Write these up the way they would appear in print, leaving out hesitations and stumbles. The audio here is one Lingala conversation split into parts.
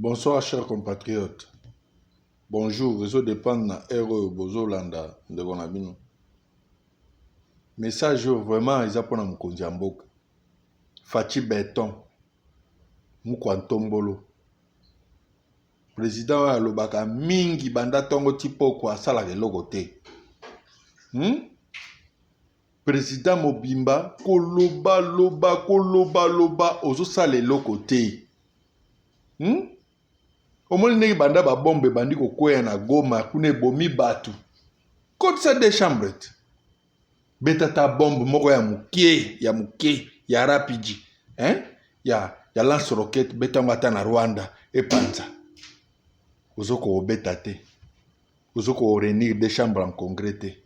Bonsoir chers compatriotes. Bonjour, ezo dépendre na heure oyo bozolanda ndeko na bino. Message oyo vraiment eza mpona mokonzi ya mboka. Fatshi Beton, mukwa ntombolo. President oyo alobaka mingi banda ntongo ti pokwa asalaka eloko te. President mobimba koloba loba koloba loba ozosala eloko te. Omoni ndenge banda babombe ebandi kokweya na Goma kuna ebomi bato. Kotisa de chambre te. Beta ta bombe moko ya moke ya moke ya rapidi hein? Ya lance roquette beta yango ata na Rwanda epanza. Ozo kobeta te. Ozo ko réunir des chambres en congrès te.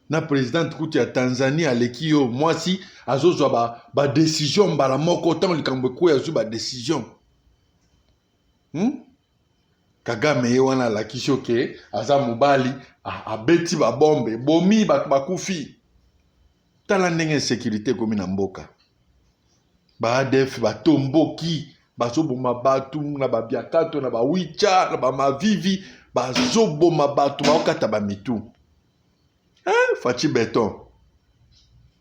Na presidente kutu ya Tanzanie aleki yo mwasi azozwa ba, ba decision mbala moko ntango likambo ekweya azwi ba decision. Kagame ye wana alakisi yo ke aza mobali, abeti babombe bomi bato bakufi. Tala ndenge insécurité ekomi na mboka. Ba ADF batomboki bazoboma bato na babiakato na bawicha na bamavivi bazoboma bato baokata bamitu. Fatshi Beton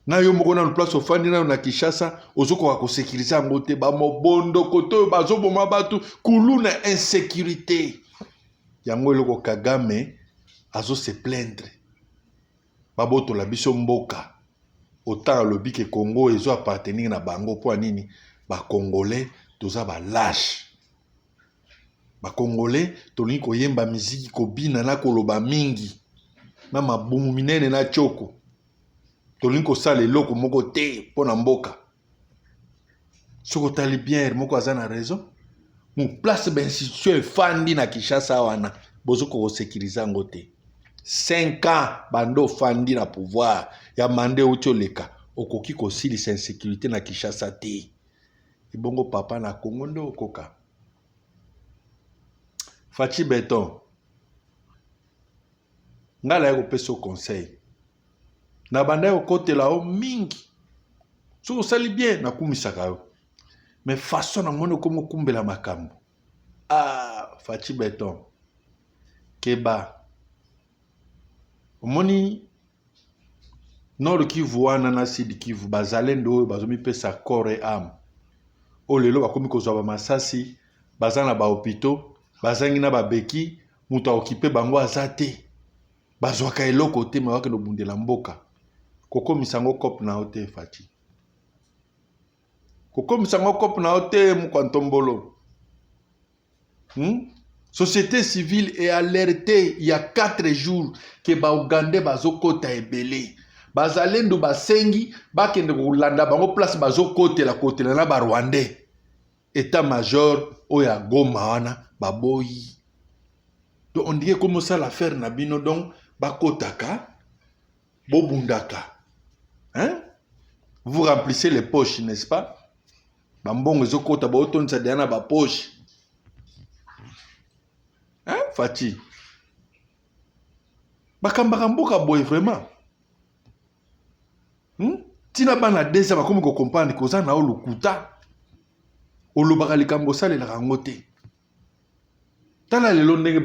na yo moko nanu place ofandi nanu na Kinshasa ozokoka kosekirize yango te. Bamobondo kote oyo bazoboma bato kulu na insécurité yango eloko Kagame azo se plaindre babotola biso mboka. Autant alobi ke Congo ezo appartenir na bango mpo ya nini? Ba Congolais toza ba lâche. Ba Congolais tolingi koyemba miziki, kobina na koloba mingi na mabumu minene na choko. Tolingi kosala eloko moko te mpo na mboka. Soki otali bien moko aza na raison. Mu place ba institution efandi na Kinshasa wana bozokoka kosekirize yango te. 5 ans banda ofandi na pouvoir ya manda euti oleka okoki kosilisa insécurité na Kinshasa te. Ebongo papa na Congo nde okoka. Fatshi Beton, ngai naye kopesa yo conseil. Na banda kokotela yo mingi. Soki osali bien nakumisaka yo. Mais façon namoni okomi okumbela makambo. Fatshi Beton, keba. Omoni Nord Kivu wana na Sud Kivu bazalendo oyo bazomipesa corps et âme. Oyo lelo bakomi kozwa ba masasi, baza na ba hôpitaux, bazangi na babeki, moto aokipe bango aza te. Bazwaka eloko te, me bakende kobundela mboka. Kokomisa yango cope na yo te, Fatshi. Kokomisa yango cope na yo te, mokwa ntombolo. Société civile est alertée il y a 4 jours que ba Ougandais bazokota ebele. Bazalendo basengi bakende kolanda bango place bazokotela kotela na ba Rwandais. État major oyo ya Goma wana baboyi. Donc on dirait comme ça l'affaire na bino donc bakotaka bobundaka. Hein? Vous remplissez les poches, n'est-ce pas? Bambongo ezokota baotondisa deya na bapoche. Hein, Fatshi? Bakambaka mboka boye vraiment. Tina bana deza bakomi kocomprendre koza na yo lokuta. Olobaka likambo osalelaka yango te. Tala lelo ndenge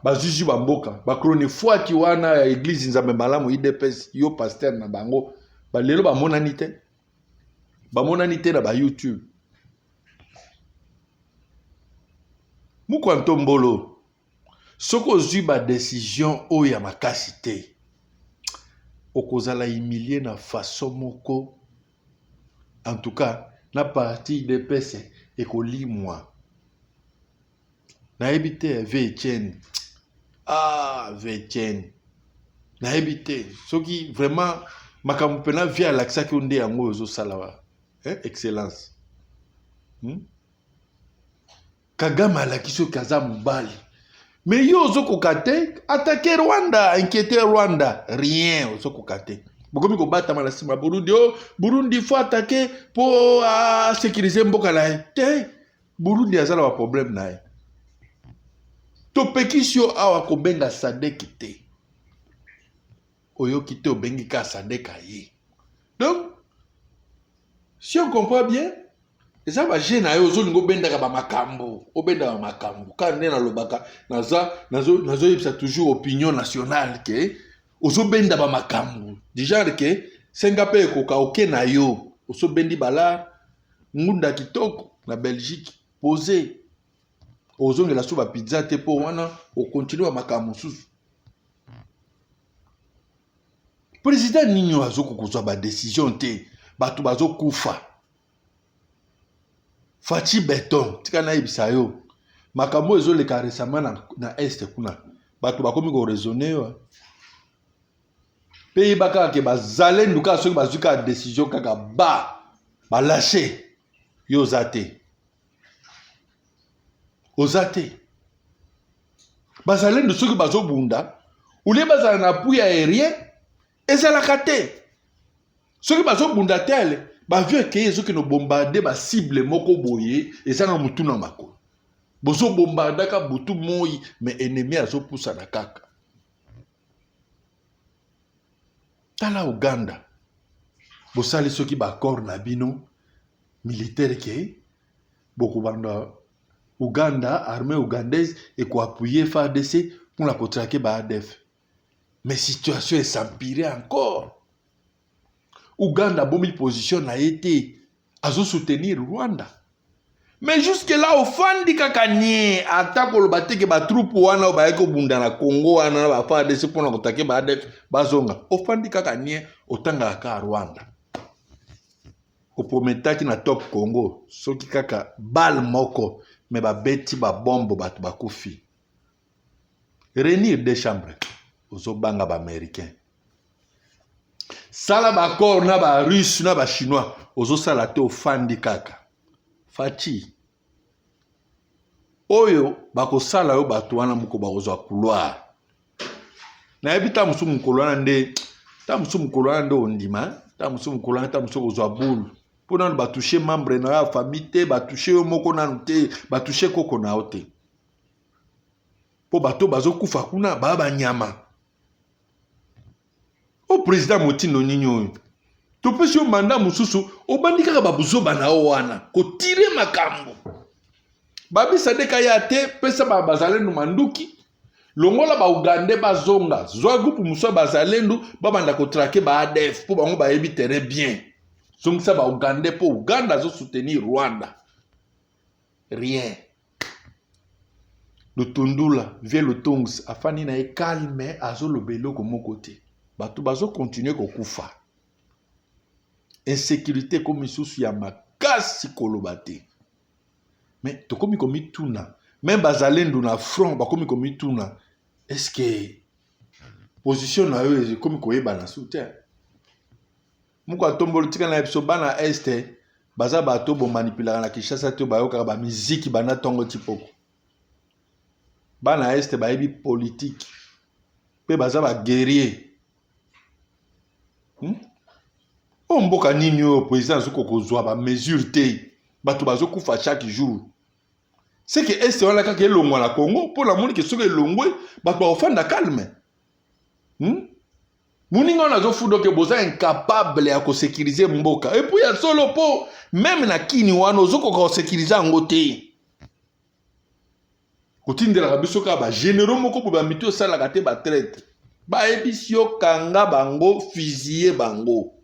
bazuzi ba mboka, ba chronifuati wana ya église Nzambe malamu UDPS, yo pasteur na bango, ba lelo bamonani te. Bamonani te na ba YouTube. Mukwa ntombolo, soki ozwi ba décision oyo ya makasi te, okozala humilie na façon moko. En tout cas, na parti UDPS ekolimwa. Nayebi te V Etienne. V Etienne. Nayebi te soki vraiment makambo pena vie alakisaki yo nde yango oyo ozosala wa. Excellence. Kagame alakisi yo aza mobali. Mais yo ozokoka te, attaquer Rwanda, inquiéter Rwanda, rien ozokoka te. Bokomi kobatama na nsima Burundi, oh Burundi faut attaquer po a sécuriser mboka na ye. Te, Burundi aza na ba problème na ye. Topekisi yo awa kobenga Sadek te. Oyoki te obengi ka Sadek aye. Donc, si on comprend bien, Eza ba jeu na yo, ozolinga obendaka ba makambo, obendaka ba makambo. Kaka nde nalobaka, naza nazoyebisa toujours opinion nationale ke ozobenda ba makambo du genre ke senga mpe ekoka oke na yo, ozobendi balar ngunda kitoko na Belgique pose, ozongela so ba pizza te mpo wana okontinue ba makambo mosusu. President nini oyo azokoka kozwa ba decision te, bato bazokufa. Fatshi beton, tika nayebisa yo makambo oyo ezoleka récemment na est kuna, bato bakomi ko raisonner yo mpe yeba kaka ke bazalendu kaka soki bazwi kaka decision kaka ba balashe yo, oza te, oza te. Bazalendu soki bazobunda olie bazala na appui aérien ezalaka te. Soki bazobunda tele bavio ekei ezokende bombarde ba cible moko boye ezanga mutu na makolo, bozobombardaka butu moi mais ennemi azopusana kaka. Tala Uganda, bosali soki ba accord na bino militaire ke bokobanda Uganda, armée ougandaise ekoappuyer FARDC mpona kotrake ba ADF, mais situation es'empire encore. Uganda abomi position na ye te, azo soutenir Rwanda, mais jusque là ofandi kaka nie, ata koloba te ke batroupe wana oyo bayaki kobunda na Congo wana na ba FARDC mpona kotake ba ADF bazonga. Ofandi kaka nie, otangaka kaka Rwanda. Oprometaki na Top Congo soki kaka balle moko, me babeti babombo, bato bakufi. Réunir deux chambres, ozobanga baaméricain. Sala baaccord na barusse na bachinois, ozosala te, ofandi kaka. Fatshi, oyo bakosala yo bato wana moko bakozwa couloir. Nayebi ta mosusu mokolo wana nde, ta mosusu mokolo wana nde ondima, ta mosusu mokolo wana, ta mosusu kozwa boule mpo nanu batouche membre na yo ya famille te, batouche yo moko nanu te, batouche koko na yo te, mpo bato bazokufa kuna baa banyama. O président motindo nini oyo topesi yo manda mosusu, obandi kaka babuzoba na yo wana kotire makambo babisa deka ya te. Pesa bazalendu manduki, longola baugandais bazonga, zwa groupe mosusu ya bazalendu babanda kotrake ba ADF mpo bango bayebi terrain bien. Zongisa baugandais mpo Uganda azosoutenir Rwanda. Rien. Lutundula vie Lutungs afandi na ye calme, azoloba eloko moko te. Bato bazokontinue kokufa, insécurité ekomi lisusu ya makasi koloba te. Mais tokomi komituna, même bazalendu na front bakomi komituna, est-ce position na yo ekomi koyebana su te? Moko atomboli, tika na biso bana est baza bato bomanipulaka na Kinshasa te, bayokaka bamiziki banda ntongo ti poko. Bana est bayebi politike mpe baza baguerrier. Oyo mboka nini oyo président azokoka kozwa bamesure te, bato bazokufa chaque jour? Seke este wana kaka elongwa na Congo, mpo namoni ke soki elongwe bato bakofanda calme, Moninga wana azofuda ke boza incapable ya kosécuriser mboka. Et puis ya solo, mpo même na kini wana ozokoka kosécuriser yango te. Kotindelaka biso kaka bagénéraux moko boye, bamito esalaka te, batraître. Bayebisi yo kanga bango, fusille bango.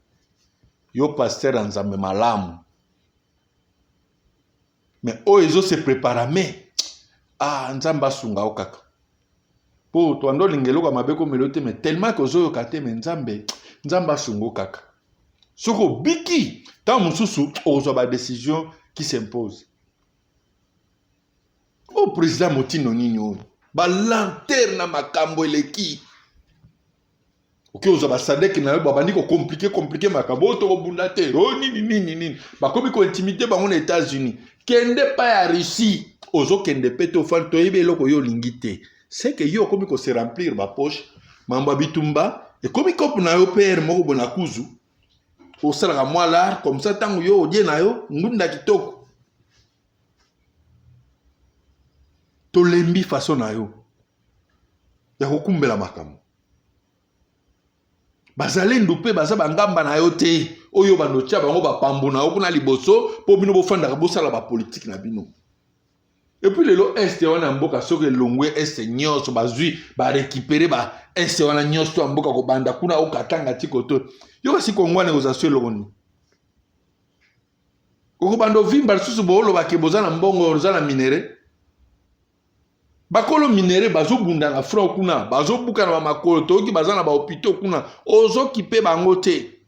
Yo pasteur ya Nzambe malamu, mais oyo ezose prépare, mais ah, Nzambe asunga yo kaka, mpo twanda olinga eloko ya mabe komela yo te, mais tellement ke ozoyoka te. Mais Nzambe, Nzambe asunga yo kaka. Soki obiki, ntango mosusu okozwa badécision qui s'impose. O président motindo nini oyo balantere na makambo eleki? Oke ozwa basadeke na yo, babandi kocompliquer compliquer makambo oyo, tokobunda te, o nini nini nini, bakomi kointimider bango na États-Unis. Kende pa ya Russie, ozokende mpe te, ofandi, toyebi eloko yo olingi te. Seke yo okomi kose remplir bapoche, mambo ya bitumba ekomi kope na yo pr moko boye na kuzu, osalaka mwa lar comme ça. Ntango yo odie na yo ngunda kitoko, tolembi façon na yo ya kokumbela makambo. Bazalendo mpe baza bangamba na yo te oyo bando tia bango bapambo na yo kuna liboso mpo bino bofandaka bosala bapolitike na bino. Epuis lelo este wana ya mboka soki elongwe este nyonso bazwi barekipere ba este wana nyonso ya mboka kobanda kuna okatanga ti koto yo kasi kongo wana ekozala so eloko nini? Okobanda ovimba lisusu booloba ke boza na mbongo oza na minere. Bakolo minere bazobunda na front kuna, bazobuka na bamakolo, toyoki baza na bahopitaux kuna, ozokipe bango te.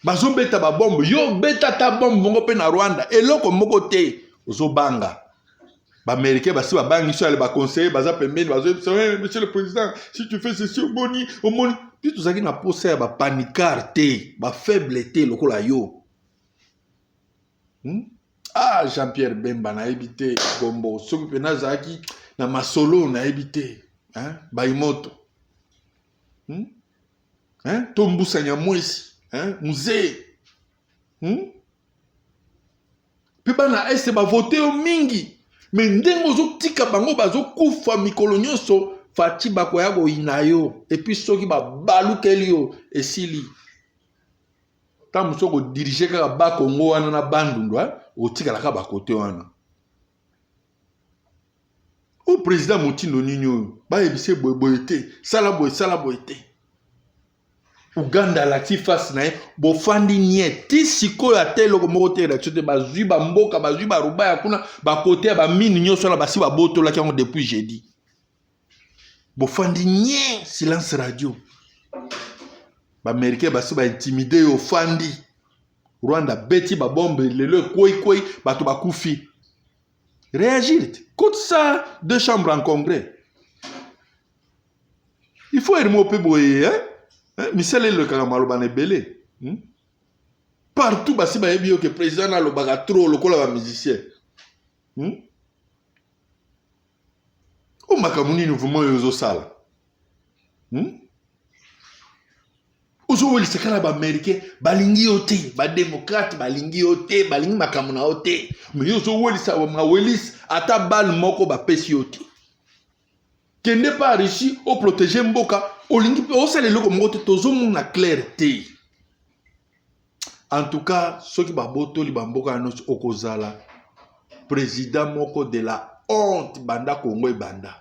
Bazobeta babombe, yo beta ata bombe moko mpe na Rwanda, eloko moko te, ozobanga. Baaméricain basi babangi so ale baconseiller baza pembeni bazoyebisa hey, monsieur le président, si tu fais ceci omoni omoni. Biso tozalaki na posa ya bapanicard te, bafaible te lokola yo. Ah, Jean-Pierre Bemba nayebi te gombo soki mpe nazalaki na masolo nayebi te hein? Baimoto Hein? To Mbusa Nyamwesi hein? Mzee Mpe bana este bavote yo mingi me ndenge ozotika bango bazokufa mikolo nyonso. Fatshi bakoya koyina yo epuis soki babalukeli yo esili. Ntango mosusu okodirige kaka bakongo wana na Bandundu, otikala kaka bakote wana. O président motindo nini oyo bayebise boye boye te, sala boye sala boye te. Uganda alakisi face na ye, bofandi nie ti sikoyo ata eloko moko te, réaction te. Bazwi bamboka, bazwi baruba ya kuna, bakote ya bamine nyonso wana basi babotolaki yango depuis jeudi. Bofandi nie, silence radio. Baaméricain basi baintimide yo, ofandi. Rwanda beti babombe lelo ekweikwei, bato bakufi. Réagir te, kotisa deux chambres en congrès. Il faut erimo mpe boye hein? Hein? Misala elekaka maloba na ebele, Partout basi bayebi yo ke président nalobaka trop lokola bamusicien, O makambo nini vraiment oyo ozosala, Ozowelisa kaka baaméricain balingi yo te, badémocrate balingi yo te, balingi makambo na yo te, me yo ozowelisa mawelisi ata bale moko bapesi yo te. Kende pa Russie oprotege mboka, olingi mpe osala eloko moko te, tozomona claire te. En tout cas soki babotoli bamboka nyonso, okozala président moko de la honte banda Kongo ebanda.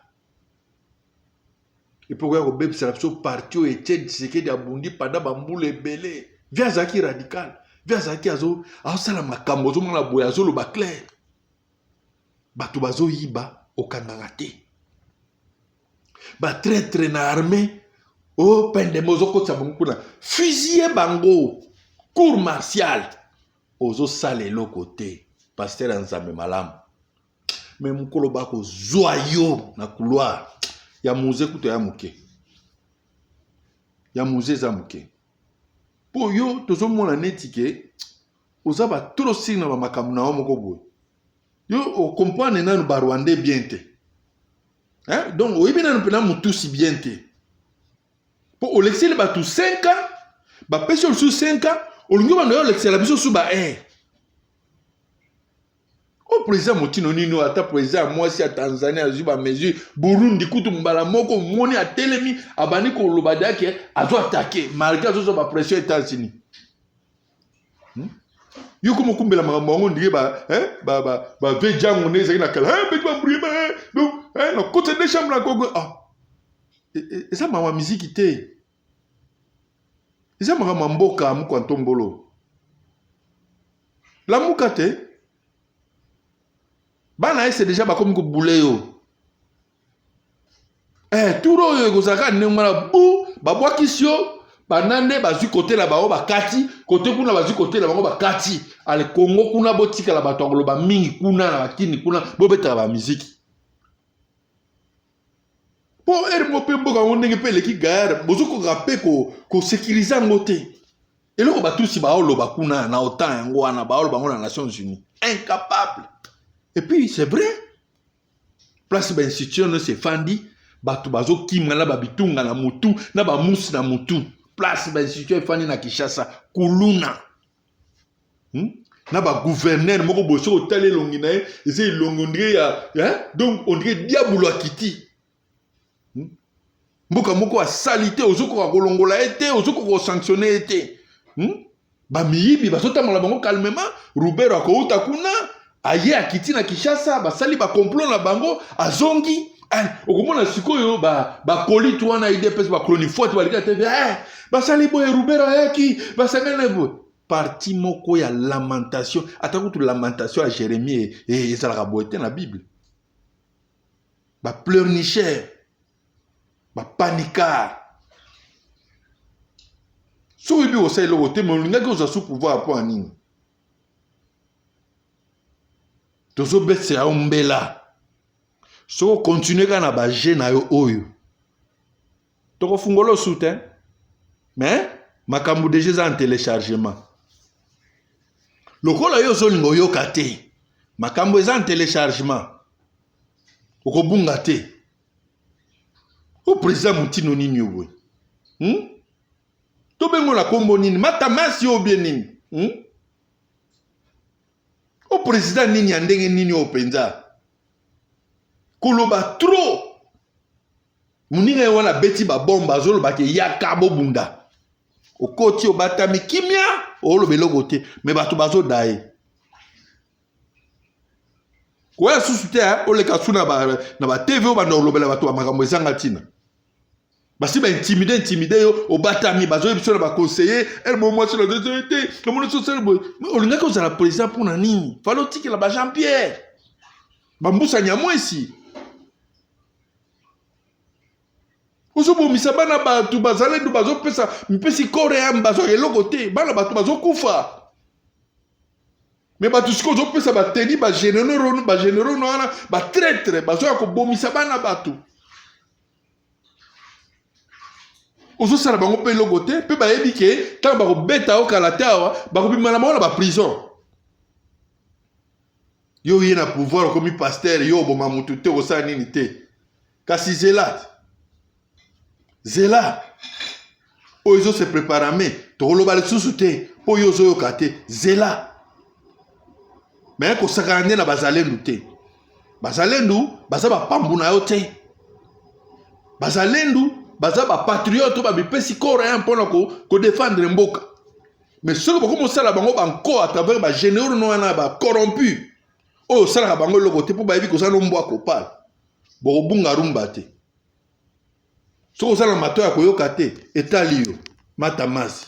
Epo koya kobebisela biso parti oyo Etienne Tshisekedi abundi pendant bambula ebele. Vi azalaki radical, vi azalaki azosala makambo, ozomona boye azoloba clair. Bato bazoyiba okangaka te, batraitre na armée o pendembe ozokotisa bango kuna, fusille bango, cour martiale, ozosala eloko te. Pasteur ya Nzambe malamu, me mokolo bakozwa yo na couloir ya musée kutu ya moke, ya musée eza moke mpo yo tozomona neti ke oza ba trop sire na bamakambo na yo moko boye. Yo okomprendre nanu barwandais bien te, hein? Donc oyebi nanu mpena motusi bien te, mpo olekiseli bato 5 ans, bapesi yo lisusu 5 ans, olingi obanda yo olekisela biso su ba 1. O président motino nini oyo? Ata président ya mwasi ya Tanzanie azwi bamesure, Burundi kutu mbala moko omoni atelemi abandi koloba dake azo atake malgré azozwa bapression États-Unis. Yo koma okumbela makambo yango ndenge bave jango nde ezalaki na kala beti bambrie donc na kota de chambre na Kongo. Ah, eza makambo ya miziki te, eza makambo ya mboka. Mokwa ntombolo lamuka te, bana ese deja bakomi kobule yo. Tour oyo ekozala kaka ndenge wana, bu babwakisi yo banda nde bazwi kote na bango bakati kote kuna, bazwi kote na bango bakati. Ale Kongo kuna botikala bato ya koloba mingi kuna na bakini kuna, bobetaka bamiziki mpo ere moko mpe mboka yango ndenge mpe eleki gayare, bozokoka mpe kosekirize yango te. Eloko batusi baoloba kuna na OTAN yango wana, baoloba yango na Nations Unies, incapable. Et puis c'est vrai, place bainstitution nyonso efandi, bato bazokima na babitunga na mutu na bamusi na mutu. Place bainstitution efandi na Kinshasa, kuluna, Na bagouverneur moko boye, soki otali elongi na ye, eza elongi ondire ya, donc ondire diabolo akiti. Mboka moko asali te, ozokoka kolongola ye te, ozokoka kosanctionne ye te. Bamiyibi bazotambola bango calmement. Rubero akouta kuna, aye akiti na Kinshasa, basali bacomplot na bango, azongi. Okomona sikoyo bakolite ba wana UDPS, bachronifoite balika te, basali boye, Rubero ayaki, basangani na boye. Parti moko ya lamentation, ata kutu lamentation ya Jeremie ezalaka boye te na Bible. Ba pleurnicheurs, ba panicards. Soki oyebi kosala eloko te, mais olingaki ozwa sous pouvoir mpo ya nini? Tozobetisa yo mbela. Soki okontinue kaka na ba jeu na yo oyo, tokofungola osu te. Mais makambo deja eza en téléchargement. Lokola yo ozolinga oyoka te, makambo eza en téléchargement, okobunga te. O président motindo nini yo boye? Tobengo na kombo nini? Matamasi oyo bie nini? O président nini ya ndenge nini oyo mpenza? Koloba trop. Moninga ye wana abeti babomba, azoloba ke yaka bobunda. Okoti obatami kimia, oloba eloko te, me bato bazoda ye. Koya susu te, oleka su na ba TV obanda kolobela bato ba makambo ezanga ntina. Basi ba intimide intimide yo, obatami, bazoyebi biso na ba conseiller, el mo mwasi na zozo te, namoni so sala boye. Olingaki ozala président mpona nini? Fallait otikela ba Jean Pierre, ba Mbusa Nyamwesi. Ozobomisa bana bato, bazalendu bazopesa mipesi kore ya bazwaka eloko te, bana bato bazokufa. Me bato sikoyo ozopesa bateni ba généraux, ba généraux wana ba traître bazoya kobomisa bana bato. Ozosala bango mpe eloko te, mpe bayebi ke ntango bakobeta yo kala te awa, bakobima na bango na ba prison. Yo oye na pouvoir, okomi pasteur, yo oboma mutu te, okosala nini te. Kasi zela, zela oyo ezo se preparame, tokoloba lisusu te mpo yo ozoyoka te. Zela, me kosakana nde na bazalendu te. Bazalendu baza bapambu na yo te. Bazalendu baza bapatriote oyo bamipesi corps ya mpona kodefendre mboka. Mais soki bokomi kosala bango banko à travers ba généraux no wana ba corrompu oyo osalaka bango eloko te mpo bayebi kozala no mbwa kopala, bokobunga rumba te. Soki oza na mato ya koyoka te, etali yo matamasi.